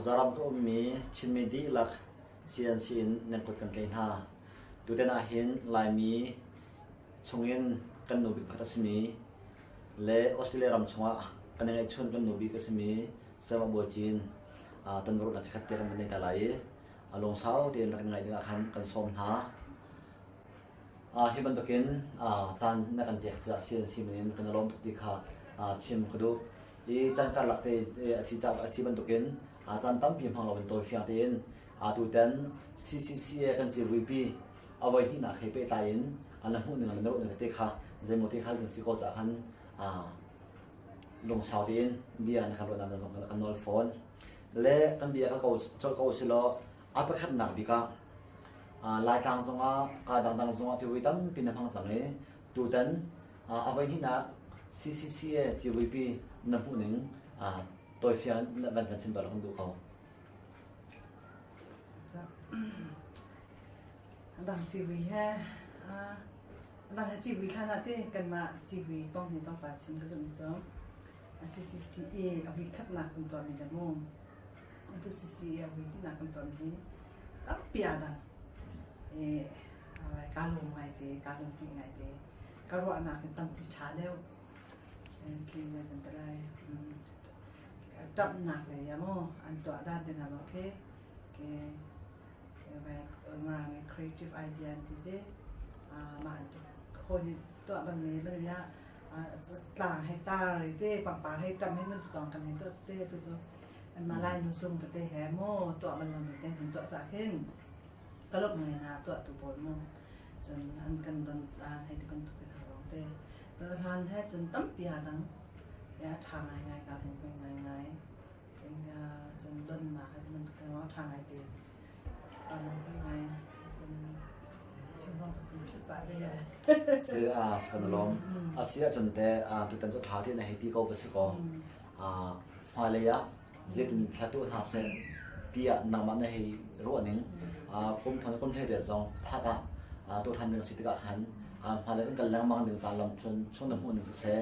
Khuazaram ka ummi Chinmi dihlak CNC in nan kut kan tlaih hna. Tutan ahhin Laimi chungin kan nu bik pakhat a simi le Australia ram chungah kan i ngeihchun kan nu bik a simi Sayamah Bawi Cin tonbiaruahnak chikkhat te kan van nei ta lai i a lungsau tein rak in ngaih dingah khan kan sawm hna. Hi bantukin caan na kan pek caah CNC min in kan i lawm tuk ti kha chim ka duh. I caan karlak te a si caah a si bantukin caan tampi hmang loin tawifiang tein tutan CCCA kan civuipi a voi hnihnak he pehtlai in an hmuh ning le na ruah ning te kha zeimaw te hal ding si ko caah khan lungsau tein bia na kan ruahnak zong kan nawl fawn. Le kan bia kal ko colh ko silaw a pakhatnak bik ah Laitlang zongah kaa dangdang zongah civui tampi na hmang cang i tutan a voi hnihnak CCCA civuipi na hmuh ning tawifiang na van kan chim tuah kan duh ko. Dang civui he dang he civui thlan ah te kanmah civui kong hi tlawmpal chim ka duh mi cu CCCA a vui khatnak kan tuahmi le mu Atu CCA a vui tinak kan tuahmi hi tampi aa dang. I kaa lawm ngaite, kaa lungtih ngaite. Ka ruahnak in tampi ṭha deuh. Khi zei kan ti lai. Ṭamhnak lei ah maw an tuah dan te hna zong khi khi Mirang nih creative idea an ti te. Mah hawi nih tuah bangmi bangmi ah tlang hei tar i te pangpar hei ṭam hei bantuk lawng kan hei tuah te tu cu anmah Lai nu sung tete he maw tuah bal lo te hin tuah cah khin ka lawmh ngai hna tuahtu pawl mu cun an kan don caan hei ti bantuk te hna lawng te cun hlan he cun tampi aa dang ya ṭha ngai ngai ka lung ngai ngai cun donnak he ti bantuk te lawng ṭha ngai te Si a kan lawm. A si ahcun teh tutan cu ṭha tein a hei ti ko va si kaw hmailei ah zeitin thla tuah hna seh tiah nangmah na hei ruah ning kum thong kum hlei riat zong phak ah tuah ṭhan ding a si tikah khan hmailei kan kal lengmang ding caan lam chun chung na hmuh ning siseh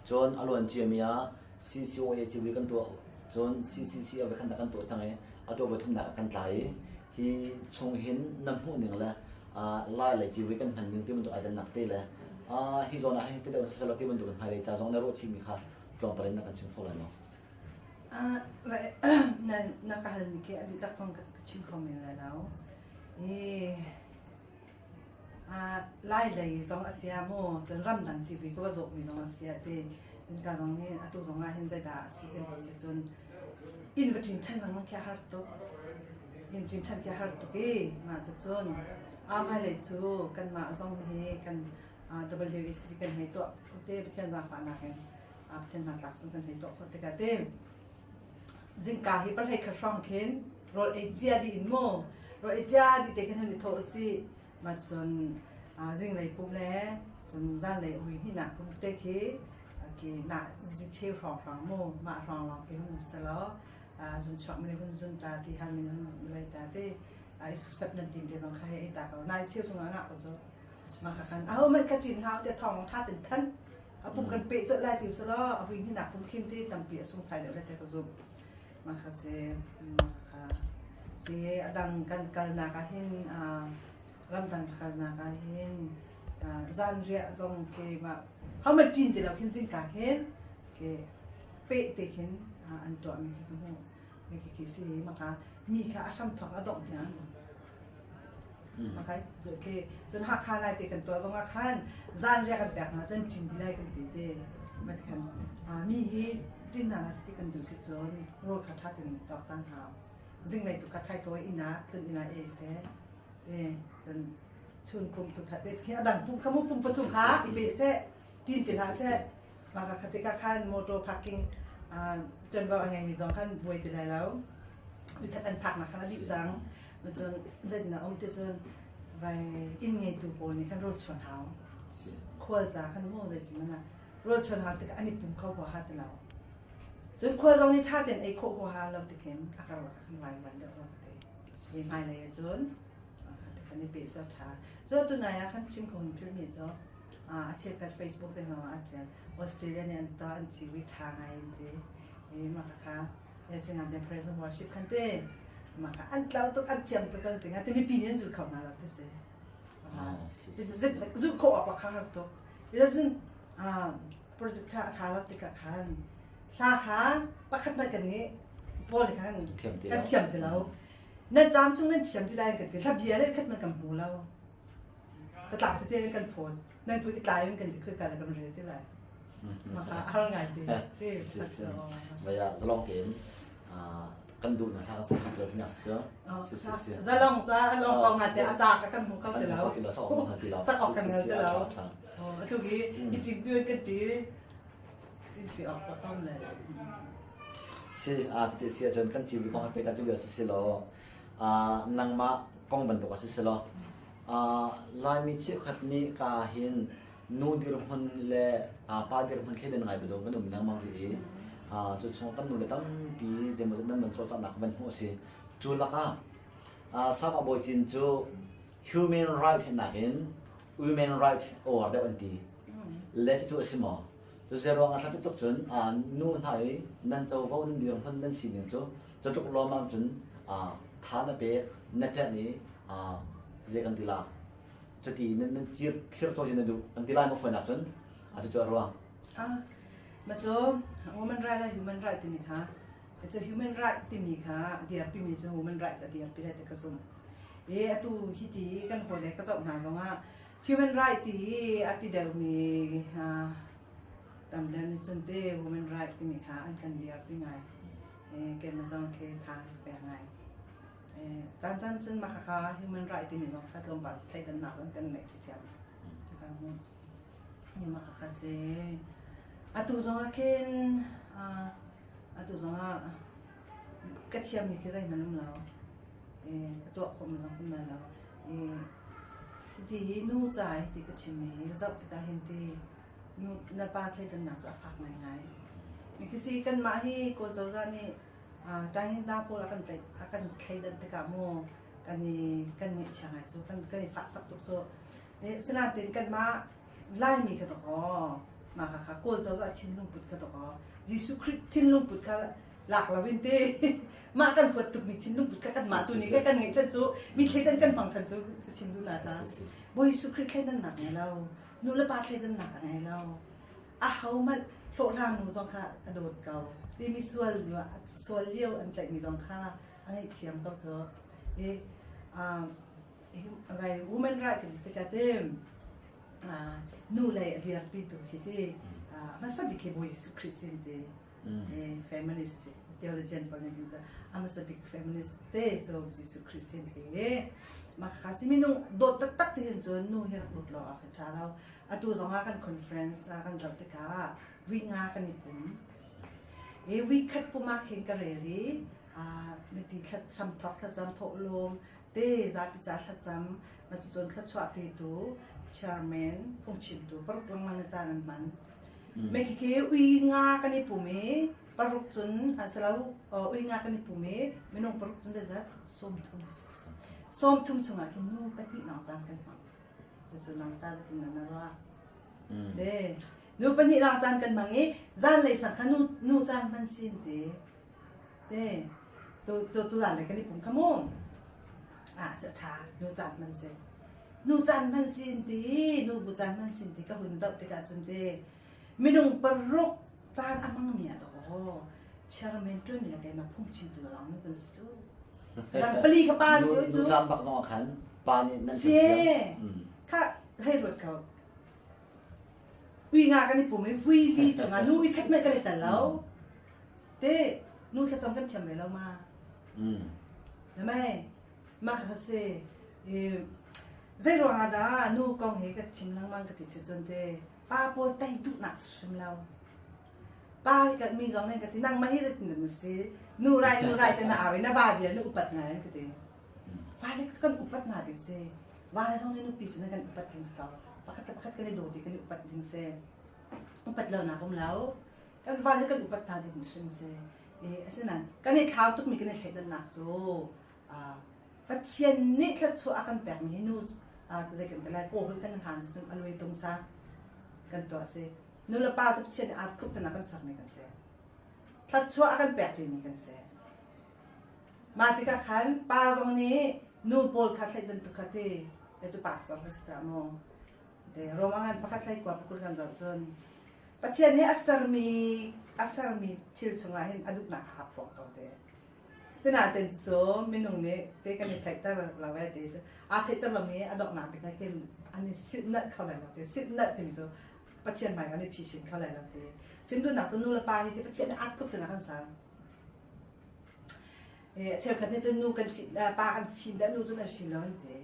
cun a luan ciami ah CCOA civui kan tuah cun CCC a voi khat kan tuah cang i atu voi thumnak ah kan tla i hi chung hin na hmuh ning le lai lei civui kan hman ning ti bantuk ai dannak te le hi zawn ah hin ti deuh siselaw ti bantuk in hmailei ca zong na ruah chihmi kha tlawmpal in na kan chim kho lai maw? Na na ka halmi khi a dihlak zong ka chim kho men lai lo. I Lai lei zong a si ah maw cun ramdang civui ka va zawhmi zong a si ah ti cun ka zong nih atu zong ah hin zeidah a si kan ti si cun inn va ṭin ṭhan lengmang khi a har tuk. Inn ṭin ṭhan khi a har tuk i mah cucun hmailei cu kanmah zong hi kan WEC kan hei tuah te Pathian zaangfahnak in Pathian hnatlak cun kan hei tuah khawh tikah ti Zingka hi pahlei khat hrawng khin rawl ei cia dih in mu rawl ei cia dih te khin hun i thawh usih mah cun zinglei pum le cun zanlei ui hnihnak pum te khi ki nah cheu hrawng hrawng mu mah hrawng lawng khi hun um selaw zun chuak mi hun zun ta ti han min hun lei ta ti i supsap nan tim te zong kha he ei ta ko nai cheu chungah ngah ko cu mah kha khan aho man ka ṭin hau te thawng tha tin than A pum kan peh colh lai ti usih law a vui hninak pum khin ti tampi a sungsai deuh lai ti ka zumh. Mah kha si kha si a dang kan kalnak ah hin ramdang ka kalnak ah hin zanriah zong khi mah hohmanh ṭin ti lo khin zingka khin ke peh te khin an tuahmi khi ka hmuh. Mi khi khi si mah kha mi kha a hramthawk a dongh tiang an um. Cun Hakha lai te kan tuah zong ah khan zanriah kan pek hna cun ṭin ti lai kan ti te. Mah khan mi hi ṭin hna si ti kan duh si cun rawl kha ṭha tein tuaktan hau. Zinglei tu kha thaitawi inn ah tlun inn ah ei seh. Te cun chun pum tu kha te khi a dang pum kha mu pum pathum kha i pe seh ṭin ti hlah seh. Mah kha tikah khan motor parking ṭuanvo a ngeimi zong khan buai ti lai lo. Uikhat an phaknak khan a dih cang. Cun zeitin a um ti cun vai inn ngeitu pawl nih khan rawl chuan hau. Khual ca khan mu zei si mana rawl chuan hau tikah an i pum kho huaha ti lo. Cun khual zong nih ṭha tein ei khawh huaha lo tikhin a karlak ah khan vai van deuh rua ka ti. Hi hmailei ah cun kan i peh seh ṭha. Cun tunai ah khan chim kho hun philmi cu a cheukhat Facebook te hna ah a ṭial Australia nih an tuah an ciwi ṭha ngai an ti. I mah khakha. Singan te praise and worship khan te mah kha an tlau tuk an thiam tuk kan ti nga ti mipi nih an zul kho hna lo ti si. Zulh khawh awk a har tuk. Cun project tha a tha lo tikah khan hla kha pakhat hmanh kan nih pawl khan kan thiam ti lo. Nan caam chung nan thiam ti lai kan ti. Hla bia le khat hmanh kan hmu lo. Catlap tete in kan phawt. Nan kut i tlai in kan ti khut ka le kan rel ti lai. Maka har ngai ti. Vaya zalong tein kan duh na hla sa kan tel na si cu. Zalong ca along ko nga te a ca ka kan hmu kho ti lo. Sak ok kan ngel ti lo. Atu hi i ṭin pi kan ti. Ṭin pi ok ka kom le. Si a cuti si ahcun kan civi kong pe ta tu si si law nangmah kong bantuk a si si law Laimi cheukhat nih ka hin nu dirhmun le pa dirhmun thleidan ngai bantuk kan um lengmang rih i cu chung kan nu le tampi zeimawzat nan van cawlcanghnak van hmuh a si. Cu lakah Sama Bawi Cin cu human right nakin women right uar deuh an ti. Le cucu a si maw? Cu zeiruang ah thla tuk cun nu hna i nan covo nan dirhmun nan sining cu cu tluk lawmmam cun tha na pek na ṭanh i zei kan ti la cuti nan nan cir thlir cawi na duh kan ti lai maw fawinak cun a cucu a ruang. Ah, ma cu woman right le human right timi kha cu human right timi kha dirpi mi cu human right a dirpi lai ti ka zumh. E atu hi ti kan hawi le ka zoh hna zongah human right ti hi a ti deuhmi tam deuh nih cun te women right timi kha an kan dirpi ngai. Keimah zong khi tha pek ngai. Caan caan cun mah khakha human right timi zong kha tlawmpal thleidannak zong kan neih ṭhiam. Kan hmuh. Mah khakha si. Atu zong ah khin atu zong ah ka thiammi khi zeihmanh um lo. Ka tuah khawhmi zong um lo. Hiti hi nu ca hi ti ka chimmi hi zoh tikah hin ti nu na pa thleidannak cu a fak ngaingai. Mikisi kanmah hi Kawl cozah nih Tainginta pawl a kan tlaih a kan thleidan tikah mu kan i kan ngaihchia ngai cu kan kan i fahsak tuk cu. Asinain kanmah Laimi kha dawkaw mah kha kha Kawl cozah thinlung put kha dawkaw Jesuh Khrih thinlung put kha lak lo in te mah kan huat tukmi thinlung put kha kanmah tu nih kan ngeih ṭhan cu mi thleidan kan hmang ṭhan cu ka chim duh na ta Bawi Jesuh Khrih thleidannak ngei lo nu le pa thleidannak a ngei lo a ho hmanh hlawhhlang nu zong kha a dawt ko timi sual sual lio an tlaihmi zong kha a ngaihthiam ko cu i vai women right kan ti tikah te nu lei a dirpi tu khi ti hmasa bik hi Bawi Jesuh Khrih sin ti feminist theologian pawl nih cun a hmasa bik feminist te cu Jesuh Khrih sin ti mah kha si minung dawt taktak ti hin cun nu hi rak lut lo ah ṭha lo atu zong ah kan conference kan zoh tikah vui nga kan i pum i vui khat pum ah khin ka rel i miti thlacam thawk thlacam thawhlawm te zapi ca thlacam ma cucun thluachuah petu chairman phungchimtu paruk lengmang na caan an hman Me khi ui nga kan i pum i paruk cun an si lo ui nga kan i pum i minung paruk cun zeizat 30 30 chungah khin nu pahnih lawng caan kan hmang cucu nang ta zeitin na ruah le nu pahnih lawng caan kan hmang i zanlei sang kha nu nu caan hman sin te te tu tu tu zanlei kan i pum kha mu ah cu ṭha nu caan hman si Nu caan hman sin ti, nu bu caan hman sin ti ka hun zoh tikah cun ti minung paruk caan a hmangmi ah dawh chairman ṭuanmi le keimah phungchimtu lawng nu kan si cu. Dang pali kha pa an si cu. Nu caan bak zong ah khan pa nih nan Si. Kha hei ruat ko. Ui nga kan i pum i vui li chungah nu i khat meh kan i tel lo. Te nu thlacam kan thiam ve lo ma. Namai. Mah kha si. Zei ruangah dah nu kong hi ka chim lengmang ka ti si cun te pa pawl tei duhnak si hrim lo. Pa hi ka mi zong nih ka ti nangmah hi zeitin na si nu rai nu rai te na au i na va vial na upat ngai an ka ti. Va le kan upat hna ding si. Va le zong nih nupi cu kan upat ding si ko. Pakhat le pakhat kan i daw ti kan i upat ding si. Upat lo nak um lo. Kan va le kan upat hna ding hrim si. Asinain kan i thlau tukmi kan i thleidannak cu Pathian nih thluachuah a kan pekmi hi nu zei kan ti lai kaw hun kan hlan cun a lui tung sa kan tuah si nu le pa cu Pathian nih aa tluk tenak kan sermi kan si thluachuah a kan pek ṭimi kan si. Mah tikah khan pa zong nih nu pawl kha thleidan tuk kha ti cu pastor ka si caah maw te Roma ngan pakhat thlei kua pakul kan zoh cun Pathian nih a sermi a sermi thil chungah hin a duhnak a hak phuang ko te. Sinain cu minung nih te kan i theihter lo e ti cu aa theihter lomi a donghnak bik ah khin an i silhnalh kho lai lo ti. Silhnalh timi cu Pathian hmai kan i phisin kho lai lo ti. Chim duhnak cu nu le pa hi ti Pathian nih aa tluk tin a kan ser. Cheukhat nih cun nu kan fim, pa kan fim dah nu cu nan fim lo an ti.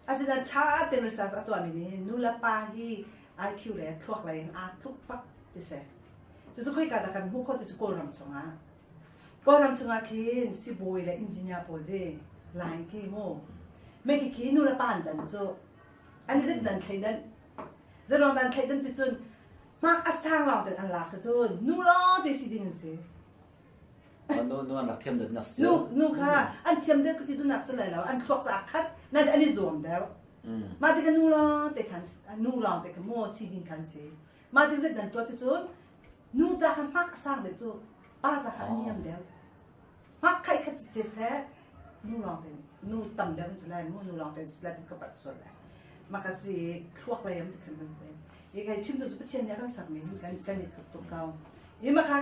Asinain ṭha tein research a tuahmi nih hin nu le pa hi IQ le thluak lei in aa tluk bak ti si. Cucu khoika dah kan hmuh khawh ti cu Kawlram chungah. Kawlram chungah khin sibawi le engineer pawl hi line khi mu. Me khi khi nu le pa an dan cu an i zit dan thleidan. Zeiruang dan thleidan ti cun hmak a sang lawng ten an lak si cun nu lawng te si ding an si. Nu nu an rak thiam deuh nak si. Nu nu kha an thiam deuh ka ti duhnak si lai lo. An thluak cu aa khat. Nain an i zuam deuh. Mah ti kha nu lawng te khan nu lawng te kha maw si ding khan si. Mah ti zet nan tuah ti cun nu ca kha hmak a sang deuh cu pa ca kha a niam deuh. Hmak khaih khat ci seh nu lawng te nu tam deuh an si lai mu nu lawng te si lai ka pat sual lai. Mah ka si thluak lei am ti khan kan si. I kai chim tu cu Pathian nih a kan sakmi kan kan i tluk tuk ko. I mah kha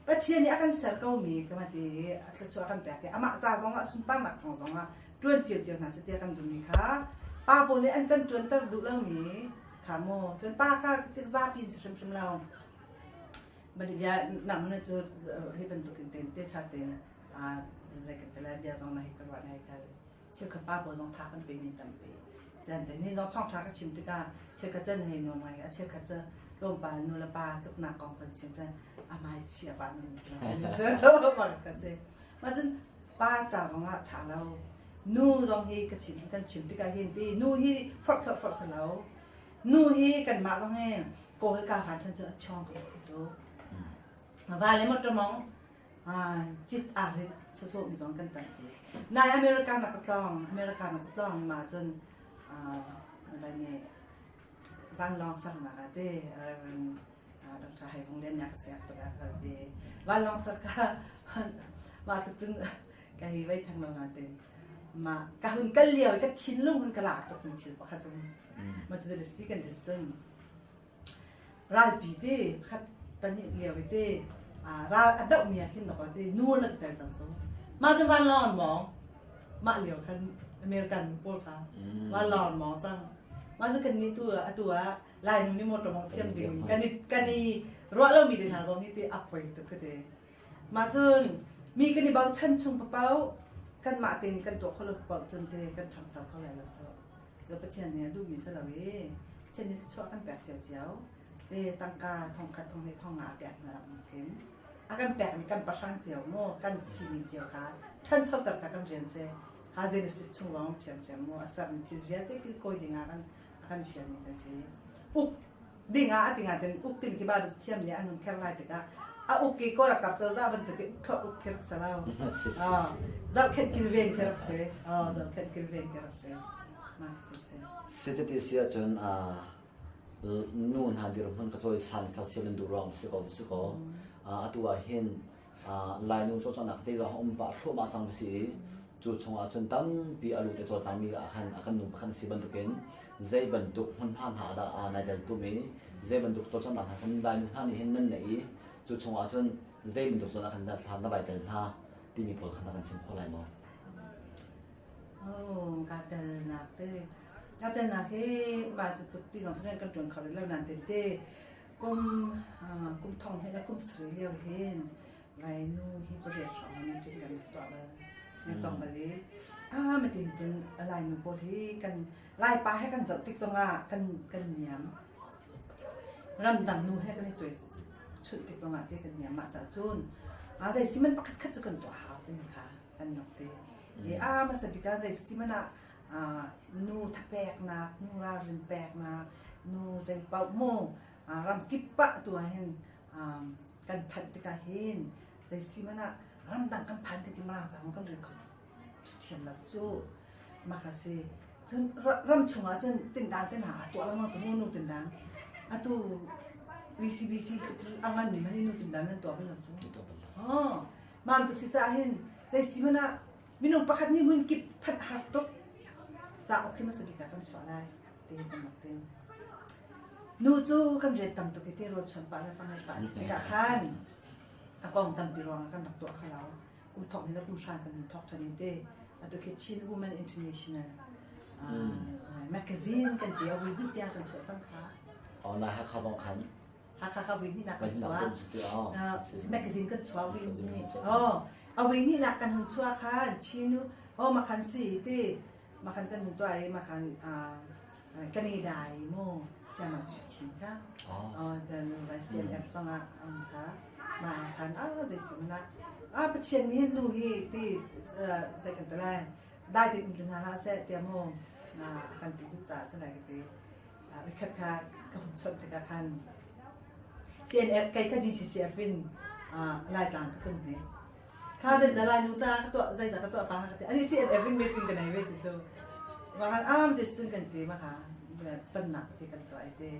Pathian nih a kan ser komi ka ti i a thluachuah a kan pek i amah ca zongah sunparnak thawng zongah ṭuan cio hna seh tiah kan duhmi kha pa pawl nih an kan ṭuanter duh lomi kha mu cun pa kha tik zapi in si hrimhrim lo bia nak mun cu hi bantukin te te ṭha tein zei kan ti lai bia zong na hi ka ruah na hi kal cheukhat pa pawl zong tha kan pe mi tampi sian ni zong thawngṭha ka chim tikah cheukhat cun hei nuam ngai a cheukhat cu tlawmpal nu le pa tluknak kong kan chim cun a mai chia pa nu ka si mah cun pa ca zong ah ṭha lo nu zong hi ka chim kan chim tikah hin ti nu hi forh forh forh si lo nu hi kanmah zong hi kawl ka hlan chan cu a chawng ka tu va le motor mong cit aa rit sasawh mi zong kan tampi. Nai America na ka tlawng, America na ka tlawng ma cun vai nih vanlawng sernak ah te Reverend Dr. Hai Vung Lian nih ka siak tuk ah ka ti. Vanlawng ser ka mah tuk cun ka hi vai thang lo na tin. Ma ka hun kal lio i ka thinlung hun ka lak tuk mi thil pakhat um. Ma cu si kan ti sun. Ralpi ti khat pahnih lio i ti ral a dohmi ah khin dawkaw ti nu an rak i tel cang cu. Mah cu vanlawng an mawng. Mah lio khan American pawl kha vanlawng an mawng cang. Mah cu kannih tu atu ah Lainu nih motor mawng thiam ding in kan i kan i ruah lomi te hna zong hi ti a poi tuk ka ti. Mah cun mi kan i bochan chung paoh kanmah tein kan tuah kho lo paoh cun te kan ṭhangcho kho lai lo cu. Cu Pathian nih a duhmi si lo i Pathian nih thluachuah kan pek ciocio. Te tangka thongkhat thonghnih thonga a pek hna khin a kan pekmi kan pahrang cio mu kan sining cio kha ṭhanchoter kha kan rian si. Ha Genesis chung zong ṭhiamṭhiam mu a sermi thil vialte khi kawi dingah kan a kan fialmi kan si. Uk dingah a tingah ten uk timi khi Bible thiam nih an hun kher lai tikah a uk i kaw rakap cozah bantuk i uk uk khi rak si lo. Zohkhenh kilven khi rak si. Zohkhenh kilven khi rak si. Si cuti si ahcun nu hna dirhmun ka cawisan sersiam nan duh ruang si ko si ko. Atu ah hin Lainu cawlcanghnak te zong um pah thluahmah cang si i cu chungah cun tampi a lut i cawlcangmi ah khan a kan nu pakhat si bantukin zei bantuk hmunhma hna dah aa nai del tum i zei bantuk cawlcanghnak hna kan Lainu hna nih hin nan neih i cu chungah cun zei bantuk zawn ah khan na vai tel hna timi pawl kha na kan chim kho lai maw? Oh, kaa telnak te. Kaa telnak hi mah cu tluk pi zong cu kan ṭuan kho rih lo nain tete kum kum thong he le kum sarih lio hin Lainu hi pariat hrawng in meeting kan rak tuah bal. Kan tong bal i ah meeting cun Lainu pawl hi kan Laipa he kan zoh tik zongah kan kan niam. Ramdang nu he kan i cuai chunh tik zongah te kan niam mah cah cun a zei si man pakhat khat cu kan tuah hau timi kha kan nok te. I a hmasa bik ah zei si man ah nu thapeknak, nu ralrin peknak, nu zei paoh mu ramkip ah tu ah hin kan phanh tikah hin zei si man ah ramdang kan phan ti ti mirang cang kan rel kho ṭhiam lo cu mah kha si cun ram chungah cun tindang te hna a tuah lengmang cu mu nu tindang atu VCBC a ngan mi hmanh nu tindang nan tuah bal lo cu oh mam tuk si caah hin zei si man ah. Minung pakhat nih hmun kip phanh har tuk. Cauk hi hmasa bik ah kan chuah lai ti kan rak tim. Nu cu kan rian tam tuk i ti rawl chuan pah le fangei pah si tikah khan a kong tampi ruangah kan rak tuah kho lo. Kum thok ni le kum hran kan thok ṭhan i ti atu khi Chin Women International magazine kan ti a vui hnih tiang kan chuah cang kha. Oh, na Hakha zong khan Hakha kha vui hnihnak kan chuah. Magazine kan chuah vui hnih. Oh, a vui hnihnak kan hun chuah khan Chin oh makhan si ti makhan kan hun tuah i makhan Canada i mu siama su chin kha. Oh, dan CNF zongah um kha ma khan a zei si mana a Pathian nih nu hi ti zei kan talai dai tin um hna hlah seh tiah mu kan ti duh caah si lai ka ti. Nikhat kha ka hun chawnh tikah khan CNF kei kha GCCF in Laitlang ka tlung hne. Kha zei dah Lainu ca ka tuah zei dah ka tuah pa ka ti. Ani CNF in meeting ka nei ve ti cu. Ma khan am ti cun kan ti ma kha tonnak ti kan tuah i ti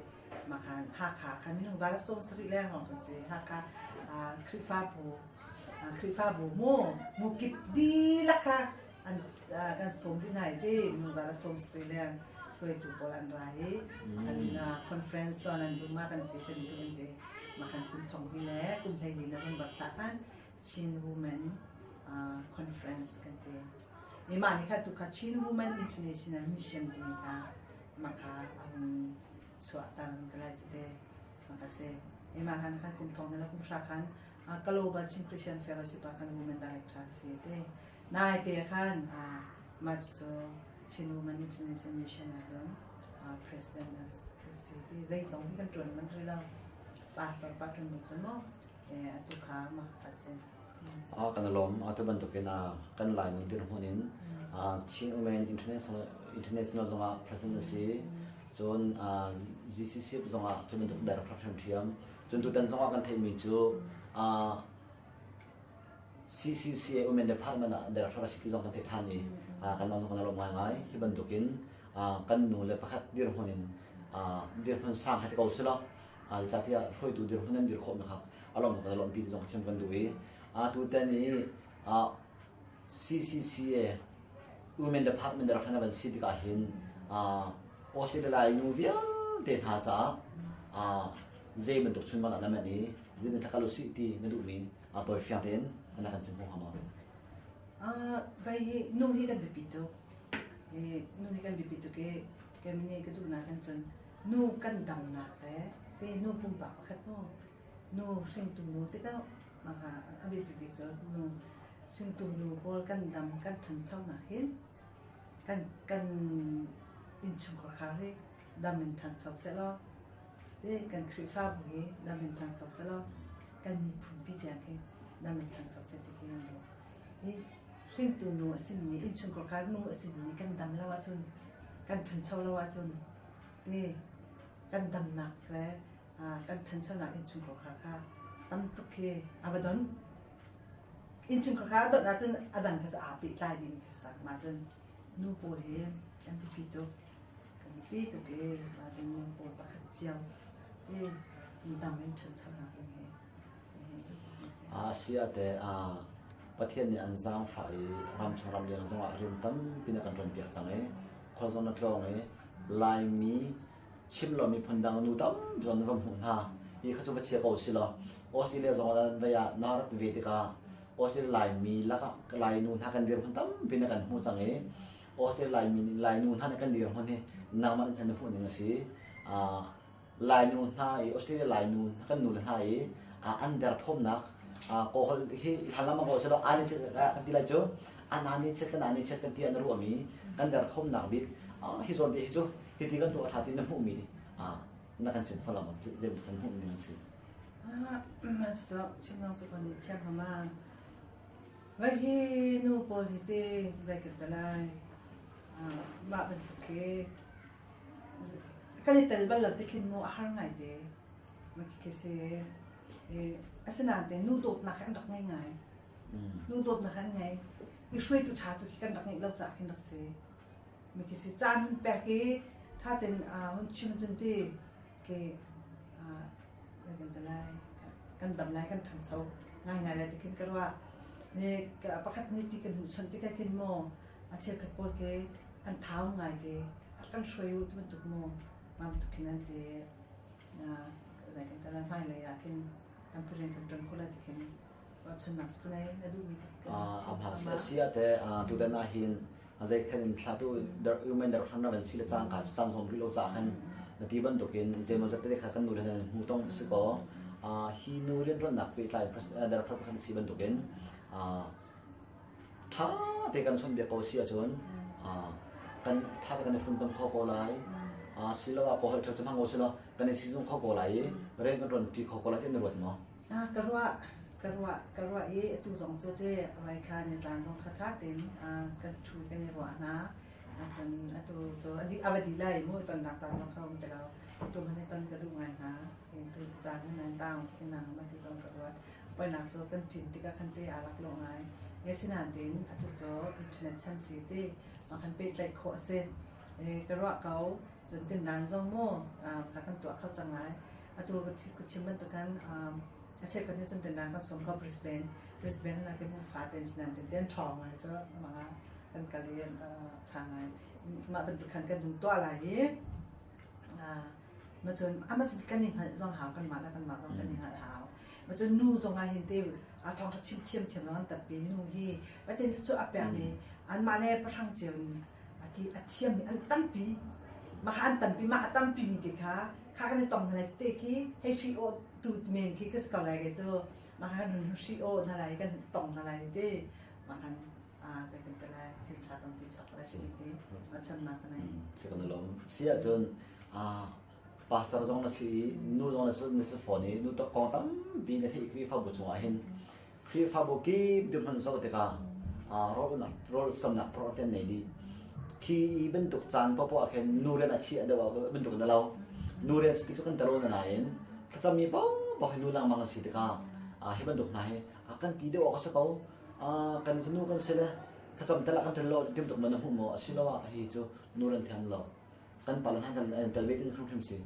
ma khan Hakha khan minung za le 70 leng hrawng kan si. Hakha Khrihfabu Khrihfabu mu bu kip dihlak kha an kan sawm dih hna i ti minung za le 70 leng hruaitu pawl an ra i an conference tuah nan duh ma kan ti kan duh an ti makhan kum thong hi le kum 14 November thla khan Chin Women Conference kan ti i mah ni kha tu kha Chin Women International Mission timi kha makha a hun chuahter ka lai cu te maka si i mah khan khan kum thong le kum hra khan Global Chin Christian Fellowship ah khan Women Director si te nai te khan mah cu Chin Women International Mission ahcun President an si ti zeizong hi kan ṭuan manh rih lo. Pastor pa ṭuan bu cun maw atu kha mah ka si. Kan i lawm. Atu bantukin kan Lainu dirhmun in Chin Women International International zongah president a si. Cun GCC zongah cu bantuk director ṭhiamṭhiam. Cun tutan zongah kan theihmi cu CCCA Women Department ah director a si ti zong kan theih ṭhan i kanmah zong kan i lawm ngaingai. Hi bantukin kan nu le pakhat dirhmun in dirhmun sang kha ti ko selaw zeicahtiah hruaitu dirhmun an dir khawhmi kha a lawm kan i lawmpi ti zong chim kan duh i tutan i CCCA Women Department director na van si tikah hin Australia Lai nu vialte hna caah zei bantuk chunmang dah na manh i zeitin thla kal usih ti na duhmi a tawifiang tein na kan chim kho hnga maw? Vai hi nu hi kan biapi tuk. Nu hi kan biapi tuk i kei nih ka duhnak kan cun nu kan damnak te te nu pumpak pakhat mu nu hringtu nu tikah maka a biapi bik cu nu hringtu nu pawl kan dam kan ṭhanchonak hin kan kan innchungkhar khar hi dam in ṭhangcho sehlaw te kan Khrihfabu hi dam in ṭhangcho sehlaw kan miphunpi tiang khi dam in ṭhangcho seh ti khi kan duh. Hi hringtu nu a simi nih innchungkhar khar nu a simi nih kan dam lo ahcun kan ṭhancho lo ahcun te kan damnak le kan ṭhanchonak innchungkhar khar kha tam tuk khi a va don. Innchungkhar kha a donh ahcun a dang kha cu aa pehtlai ding khi si cang. Mah cun nu pawl hi an biapi tuk. Kan biapi tuk i mah cun nu pawl pakhat cio te dam in ṭhanchonak ding hi A si ah teh Pathian nih an zaangfah i ramchung ramleng zongah rian tampi na kan ṭuanpiak cang i khual zong na tlawng i Laimi chim lo miphun dang nu tampi zong na va hmuh hna. Hi kha cu va chia ko si law Australia zong ah vei ah na rat ve tikah Australia Laimi lakah Lainu hna kan dirhmun tampi na kan hmuh cang i Australia Laimi Lainu hna nih kan dirhmun hi nangmah nih na hmuh ning a si. Lainu hna i Australia Lainu kan nu le hna i an derthawmnak kawhol hi hlan lam ko selaw ani chet kan ti lai cu anani chet kan ani chet kan ti an ruahmi kan derthawmnak bik hi zawn te hi cu hi ti kan tuah tha ti na hmuhmi na kan chim kho lo zei kan hmuhmi an si. So chinong cu kan thiam hama vai hi nu pawl hi te vai kan talai mah bantuk khi kan i tel bal lo ti khin mu a har ngai te ma khi si asinain te nu dawtnak hi an rak ngei ngai nu dawtnak an ngei i hruaitu ṭha tu khi kan rak ngeih lo caah khin rak si mi khi si caan hun pek i ṭha ten hun chim cun ti ke kan ti lai kan dam lai kan ṭhangcho ngai ngai lai ti khin ka ruah. Ne pakhat nih ti kan hmuh chon tikah khin maw a cheukhat pawl ke an thau ngai te a kan hruai u ti bantuk maw mah bantuk khin an ti zei kan tala hmailei ah khin tampi rian kan ṭuan khawh lai ti khin ruahchannak cu ka na duhmi a si ah teh tutan ah hin zei khan in thla tu human direction na van si le cangka cu caan zong rih lo ca khan na ti bantukin zeimaw zat te kha kan nu le nan hmu tong si ko hi nu rianṭuannak pehtlai director pakhat si bantukin ṭha te kan chawnhbiak ko si ahcun kan ṭha te kan i funtom kho ko lai siloah kaw holh ṭheo cu hmang ko silaw kan i sizung kho ko lai i rian kan ṭuan ṭi kho ko lai ti na ruat maw? Ka ruah ka ruah ka ruah i atu zong cu te vai kha ni zan zong kha ṭha tein kan ṭhu kan i ruah hna. Cun atu cu a va dih lai mu tonnak caan zong kha um ti lo. Atu hmanh i ton ka duh ngai hna. Tu caan hin nan taung in nang ma ti zong ka ruat. Poinak cu kan ṭin tikah khan te aa lak lo ngai. Asinain tiin atu cu internet chan si ti ma kan pehtlaih khawh a si. Ka ruah ko. Cun tindan zong mu kha kan tuah kho cang lai. Atu ka chim bantuk khan a cheukhat nih cun tindan kan sawm ko Brisbane. Brisbane na ke mu fa ten sinan ten ten ṭhawng ngai cu mah kan kal i ṭha ngai. Mah bantuk khan kan hung tuah lai i Ma cun ama kan i hngalh zong hau kanmah le kanmah zong kan i hngalh hau. Ma cun nu zong ah hin te a thawngṭha chim thiamthiam zong an tampi nu hi Pathian cu a pekmi anmah le pahrang cio in a ti a thiammi an tampi mah kha an tampi mah a tampi mi te kha kha kan i tong hna lai te khi hei hri aw tu men khi ka si ko lai ke cu mah kha nun hri aw hna lai kan tong hna lai te mah khan zei kan ti lai thil ṭha tampi chuak lai si ti ruahchannak ka nei. Si kan lawm. Si ahcun pastor zong na si i nu zong na si na si fawn i nu tok kong tampi na theih Khrihfabu chungah hin Khrihfabu kip dirhmun zoh tikah rawl rawl samnak program nei dih. Khi bantuk caan paohpaoh ah khin nu rian a chiah deuh ah bantuk na lo. Nu rian si cu kan talo na nain thlacammi paohpaoh hi nu lengmang an si tikah hi bantuk hna hi kan ti deuh awk a si ko. Kan nu kan si le thlacam tel ah kan tel lo tim tuk man na hmuh maw asiloah hi cu nu ran thiam lo kan pa le hna tel ve tin hrimhrim si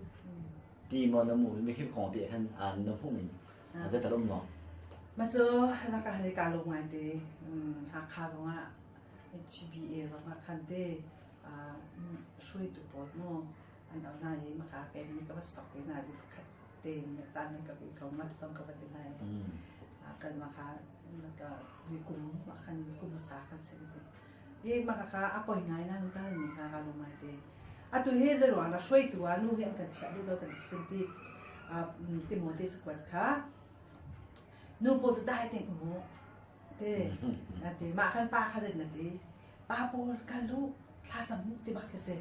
ti maw na mu mi khim kong ti khan na hmuh ning zeital um maw Ma cu na ka hal ka lo ngai te Hakha zongah HBA zongah khan te hruaitu pawl mu an au na i maka ke ni ka va sok i na zi pakhat te na caan nan ka pe kho ma zong ka va ti nai kan ma kha ka ni kum ma khan kum sa khan se ti i ma ka a poi ngai na ta ni kha ka lo mai te atu hi zeruang la hruaitu a nu hi an kan chiah duh lo kan sun ti Timote cakuat kha nu pawl cu dai ten umu te na ti mah khan pa kha zet na ti pa pawl kal u thla cam mu ti bak khi si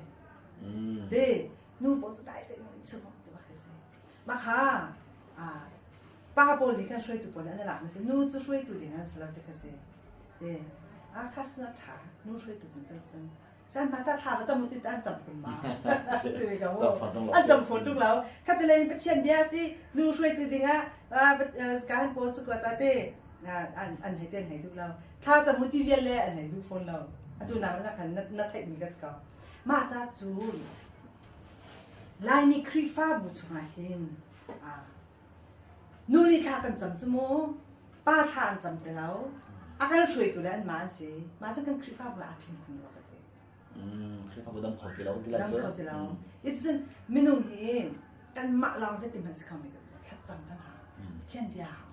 te nu pawl cu dai te in chim ti bak khi si mah kha pa pawl nih khan hruaitu pawl nih an i lak mi si nu cu hruaitu ding an si lo ti kha si te a khas na ṭha nu hruaitu ding si cun san ma ta thla va cam tu an cam phun ma an cam phun tuk lo khatile Pathian bia si nu hruaitu ding ah kan pawl cu ta te an an hei ten hei duh lo thla cam mu ti vial le an hei duh fawn lo atu nak na khan na theih mi ka si ko mah ca cu Laimi Khrihfabu chungah hin nu nih thla kan cam cu mu pa thla an cam ti lo a kan hruaitu le anmah an si mah cu kan Khrihfabu ah aa ṭhim khun rua ka ti Khrihfabu dam kho ti lo ti lai cu dam kho ti lo it's minung hi kanmah lawng zeiti hmanh si kho mi kan thlacam kan hau Pathian bia hau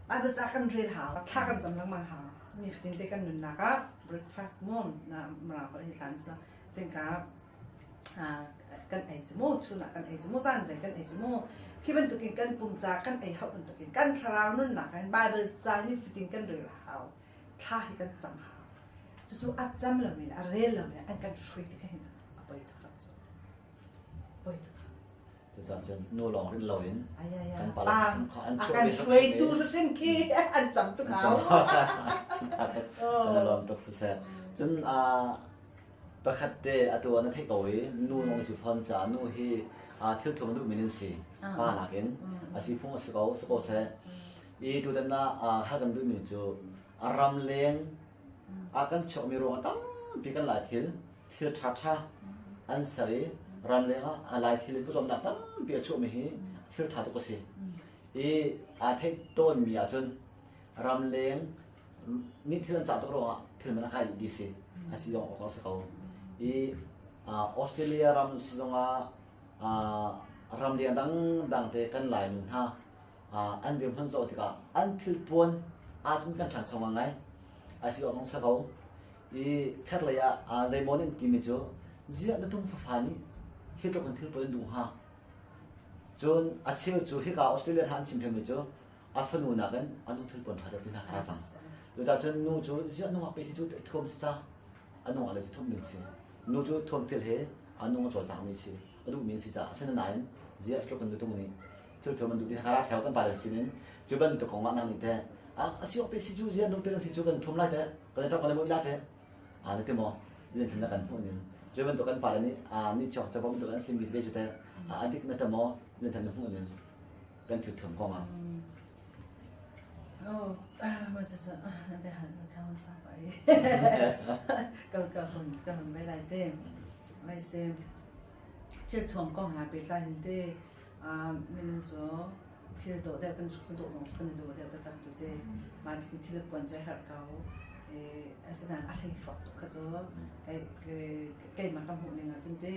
Bible ca kan rel hau thla kan cam lengmang hau nifatin te kan nunnak ah breakfast mu na mara ko hi thlan sila singka kan ei cu mu chun ah kan ei cu mu zan zai kan ei cu mu khi bantukin kan pum ca kan ei hau bantukin kan thlarau nunnak hin Bible ca nifatin kan rel hau thla hi kan cam hau cucu a cam lomi le a rel lomi an kan hruai tik hin a poi tuk cang cu poi tuk cang Cucaah cun nu lawng rin loin kan pa an kan hruaitu hrim khi an cam tuk hau. Kan lawm tuk siseh. Cun pakhat te atu na theih ko i nu lawng si fawn caah nu hi thil thum duh min in si pa nakin a si phung a si ko si ko seh. I tutan ah hal kan duhmi cu a ram leng a kan chuakmi ruang tampi kan lai thil thil ṭhaṭha an ser i ramleng ah a lai thil in pawcawmnak tampi a chuahmi hi thil ṭha tuk a si. I aa theih tawnmi ahcun ramleng Ni thil an cah tuk ruangah thil man a kai dih ti si. A si zong awk a si ko. I Australia ram si zongah ram leng dangdang te kan Lainu hna an dirhmun zoh tikah an thil puan ahcun kan ṭhangcho ngai. A si awk zong si ko. I khatlei ah zeimaw nih an timi cu ziah na tung fafa nih hi tluk in thil puan an duh hnga? Cun a cheu cu hika Australia hna an chim ṭheumi cu a fanu nakin a nu thil puan ṭha deuh ti hna kha ra cang. Cucaah cun nu cu ziah nungak pe si cu thuam si ca a nungak le cu thuam ding si. Nu cu thuam thil he a nung a cawlcangmi si a duhmi an si caah asinain ziah hi tluk in nutung nih thil thuam an duh ti hna kha ra ṭheo kan pale sinin cu bantuk kong ah nang nih teh a si awk pe si cu ziah nu pe si cu kan thuam lai teh kan i ṭap kan i muih la teh aa na ti maw zin thlen na kan hmuh ning cu bantuk kan pale nih nih chuak capo bantuk an simi te cu teh a dik na te maw zin thlen na hmuh ning kan thil thuam kong ah Oh, ma cu cu na biahal na ka hon sa pa i ka ka hon ka hon mai lai te mai se thil thuam kong ha pehtlai hin te minung cu thil dawh deuh kan cu dawh lawng kan i dawh deuh taktak cu te mah ti thil puan cu a herh ko asinain a hlei hluak tuk kha cu keimah ka hmuh ning ahcun te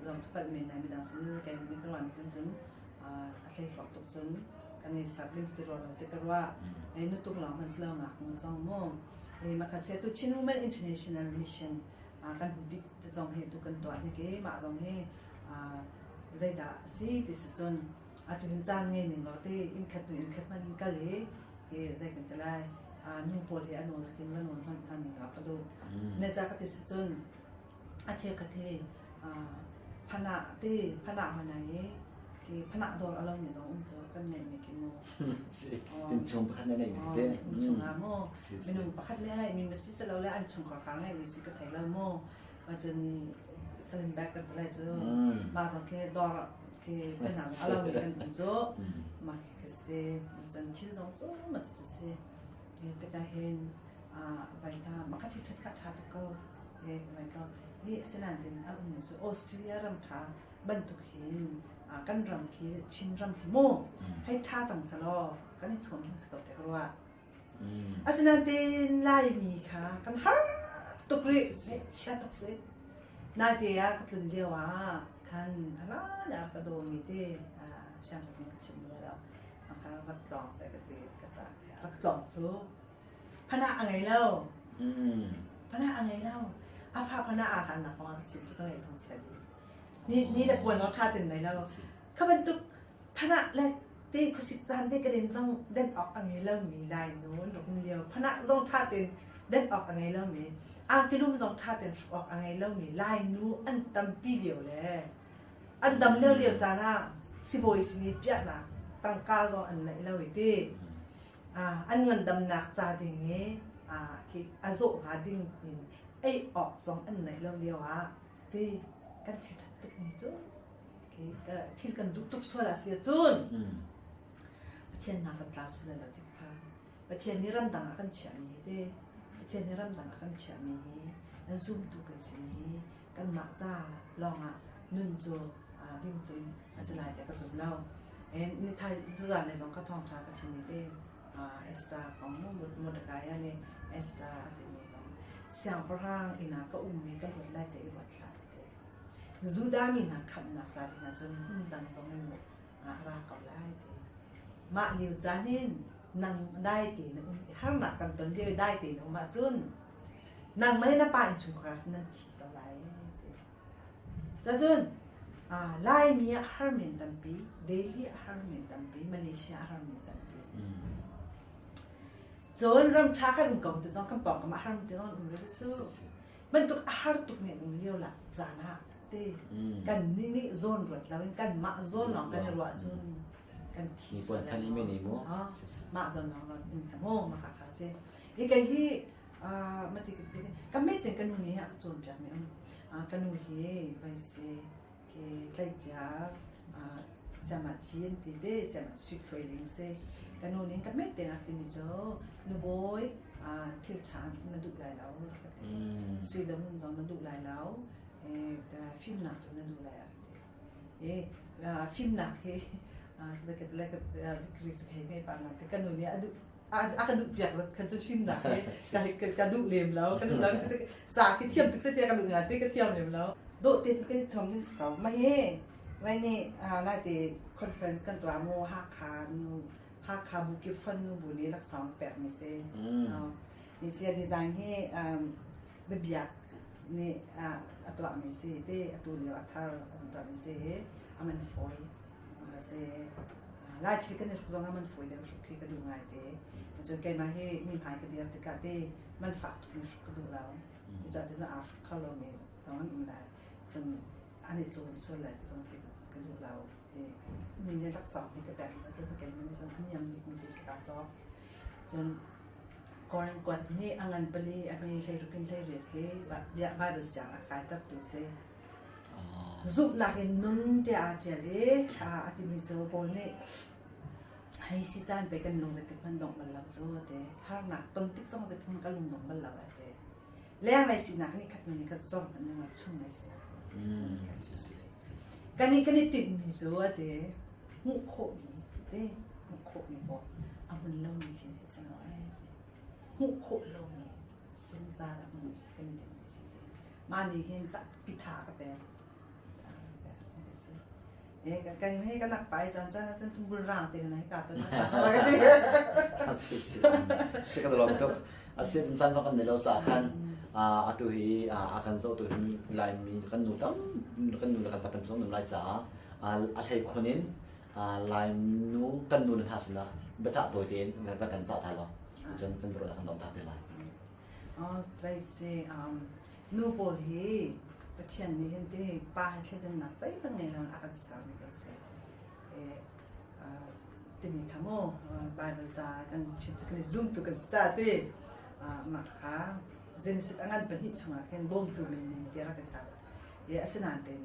zong ka palh men lai midang sin keimah nih ka ruah ning cun a hlei hluak tuk cun kan i sak ding ti rua lo ti ka ruah nutuk lawng hmanh si lo ngaknu zong mu makha se tu Chin Women International Mission kan bik zong hi tu kan tuah ni ke mah zong hi zeidah a si ti si cun atu hin caan ngei ning law te inn khat hnu inn khat hman in kal i hi zei kan ti lai nu pawl hi a nawl hakin va nawl hmanh hna ning law ka duh ne ca ka ti si cun a cheukhat hi phanah te phanah hana i ki phanah dawr a lomi zong um cu kan ngeih mi khi mu innchung pakhat na neih mi te innchung ah mu minung pakhat le ngeih mi ma si lo le an chungkhar khar ngeih mi si ka thei lo mu Cun salim bag kan ti lai cu mah zong khi dawr khi penang a lomi kan um cu mah khi khi si cun thil zong cu mah cu si tikah hin vai kha mah kha thil ṭhat kha ṭha tuk ko vai ko hi asinain tin a ummi cu Australia ram ṭha bantuk hin kan ram khi Chin ram khi mu hei ṭha cang selaw kan i thuam ding si ko te ka ruah. Asinain Laimi kha kan har tuk rih. Chia tuk si. Naite ah ka tlun lio ah khan a lan ah ka dawmi te siangpahrang ka chim bal lo. Kha rak tlawng seh ka ti ka ca. Rak tlawng cu phanah a ngei lo. Phanah a ngei lo. A fa phanah aa hlannak kong ah ka chim cu ka ngaih chung chia dih. Ni ni le puan awk ṭha ten nei lo. Kha bantuk Phanah le te khuasik caan te ka den zong den awk a ngei lomi Lainu an rak um lio. Phanah zong ṭha tein den awk a ngei lomi, angkilum zong ṭha tein hruk awk a ngei lomi Lainu an tampi lio le an dam lio lio caan ah sibawi sin i piahnak tangka zong an neih lo i ti an ngandamnak ca ding i a zawh hnga ding in ei awk zong an neih lo lio ah ti kan thil ṭhat tukmi cu thil kan duh tuk sual a si ahcun Pathian hna kan tla sual lo ti kha Pathian nih ramdang ah kan chiahmi hi te Pathian nih ramdang ah kan chiahmi hi zumtu kan si hi kanmah ca lawngah nun cu ding cun a si lai tiah ka zum lo. Ni thai tuzan le zong ka thawngṭha ka chim i te Esther kong Mordecai nih Esther a timi kong siangpahrang inn ah ka ummi ka luat lai te i ruat hlah ti. Judah mi hna khamhnak ca ding ahcun hmun dang zong in a ra ko lai ti. Mah lio caan in nang dai tein na um harnak kan ton lio i dai tein na um ahcun nangmah le na pa innchungkhar ah nan thi ko lai ti. Cacun Laimi ah har men tampi, Delhi ah har men tampi, Malaysia ah har men tampi. Cun ram ṭha kan um ko ti zong kan pawngkam ah har ti zong um ve cu. Bantuk a har tuk mi an um lio la caan ah te kan nih nih zawn ruat lo in kan mah zawn lawng kan i ruah cun kan thi sual mah zawn lawng ruat in ka mu mah kha si. Hi kai hi mati ka mit in ka nu nih a ka cawnpiak mi um. Ka nu hi vai si ke tleicia siamah ci an ti te siamah sui thluai ding si. Ka nu nih ka mit te nak timi cu nubawi thil ṭha na duh lai lo ka ti. Sui le ngun zong na duh lai lo. Fimnak cu na duh lai a ka ti. Fimnak hi degree cu hei ngei pah te ka nu nih a duh. A ka duh piak zat khan cu fimnak hi ka ka duh lem lo. Ka duh lo. Ca khi thiam tuk se tiah ka duh ngai te ka thiam lem lo. Dawh te cu kan i thuam ding si ko. Mah hi vai nih lai te conference kan tuah mu Hakha nu Hakha Bukip Fund nu bu nih laksawng pek mi si. Ni sia design hi biabiak nih a tuah mi si te atu lio a thar an tuah mi si hi a man fawi a si. Lai thil kan i hruk zong ah man fawi deuh hruk khi ka duh ngai te. Cun keimah hi mi hmai ka dir tikah te man fak tuk mi hruk ka duh lo. Cucaah cun aa hruk kho lo mi zong an um lai. Cun an i cawn sual lai ti zong khi ka duh lo. Mi nih laksawng hi ka pek hna cu keimah nih cun a niam bikmi te khi kaa cawk. Cun Korin kuat nih a ngan pali a hme 16 in 18 khi Bible siang a kaitertu si. Zumhnak in nun tiah aa ṭial i a timi cu Paul nih hei si caan pei kan lung zeitik hmanh dongh bal lo cu a ti. Harnak ton tik zong zeitik hmanh ka lung dong bal lo a ti. Lenglei sinak nih khat nih khat zor hmanh ning chunglei sinak. Kan i kan i tinhmi cu a ti hmuh khawhmi ti hmuh khawhmi pawh a hmun lomi thil hi si lo ai ti. Hmuh khawh lomi zungzal a hmun kan i tinhmi si ti. Mah nih hin takpi tha ka pek. Kan he kan nak pai caan caan ahcun tumbul rang te kan hei ka ton ka ti. Si kan lawm tuk. Asi caan zong kan nei lo caah khan atu hi a kan zohtu hi Laimi kan nu tam kan nu le kan pa tam zong lai caah a hlei khun in Lainu kan nu le hna sinah biacah tawi tein va kan cah ta law cun kan ruah kan dong ta te lai. Vai nu pawl hi Pathian nih hin ti pa he thleidannak zeihmanh ngei lo a kan sermi kan si. Timi kha mu Bible ca kan chim cu kan i zumtu kan si ca ti mah kha Genesis a ngan pahnih chungah khin bawmtu min min ti rak i ser. Asinain tein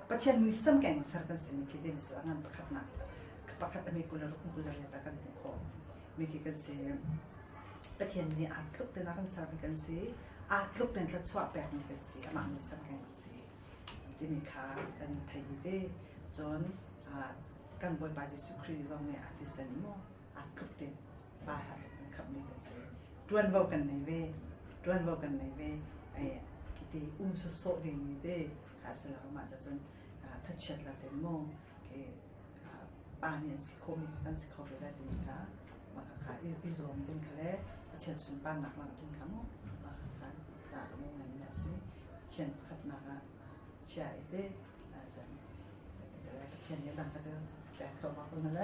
Pathian muisam keng ser kan simi khi Genesis a ngan pakhatnak pakhat a mi 26 28 ah kan hmuh khawh mi khi kan si. Pathian nih aa tluk tein a kan sermi kan si. Aa tluk tein thluachuah pekmi kan si. Amah muisam keng kan si. Timi kha kan thei i te. Cun kan Bawipa Jesuh Khrih zong nih a thisen maw aa tluk tein pa aa tluk tein khamhmi kan si. Ṭuanvo kan nei ve. Ṭuanvo kan nei ve. Khiti um sawsawh dingmi te kha si lo. Mah cun thachiat lo tein maw pa nih an si khawhmi kha kan si kho ve lai timi kha mah kha i zuam ding kha le Pathian sunparnak langh ding kha mu mah kha ca ka nung ngai mi a si. Pathian pakhatnak ah chia i te Pathian nih dang ka cu pek thluahmah ko na le.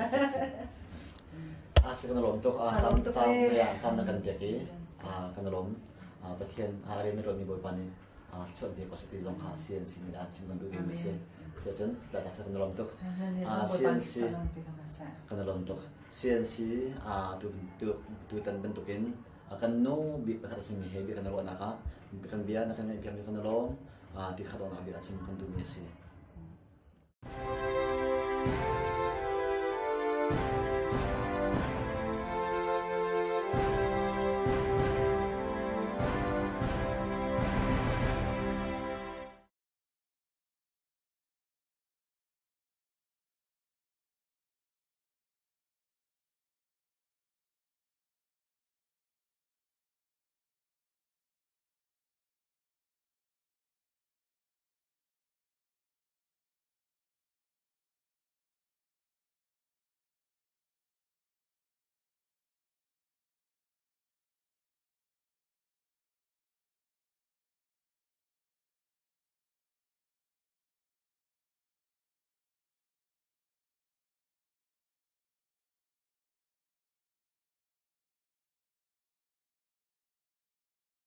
A si kan lawm tuk. Cam cam cam na kan pek i kan lawm. Pathian a rian na ṭuanmi Bawipa nih chuan te ko ti zong kha CNC nih a chim kan duh mi si. Cun tla kan lawm tuk. CNC kan lawm tuk. CNC tu tu tan bantukin kan nu bik pakhat a simi he bia kan ruahnak ah kan bia na kan ngaih piak mi kan lawm ti kha dawnak bia chim kan duh mi a si.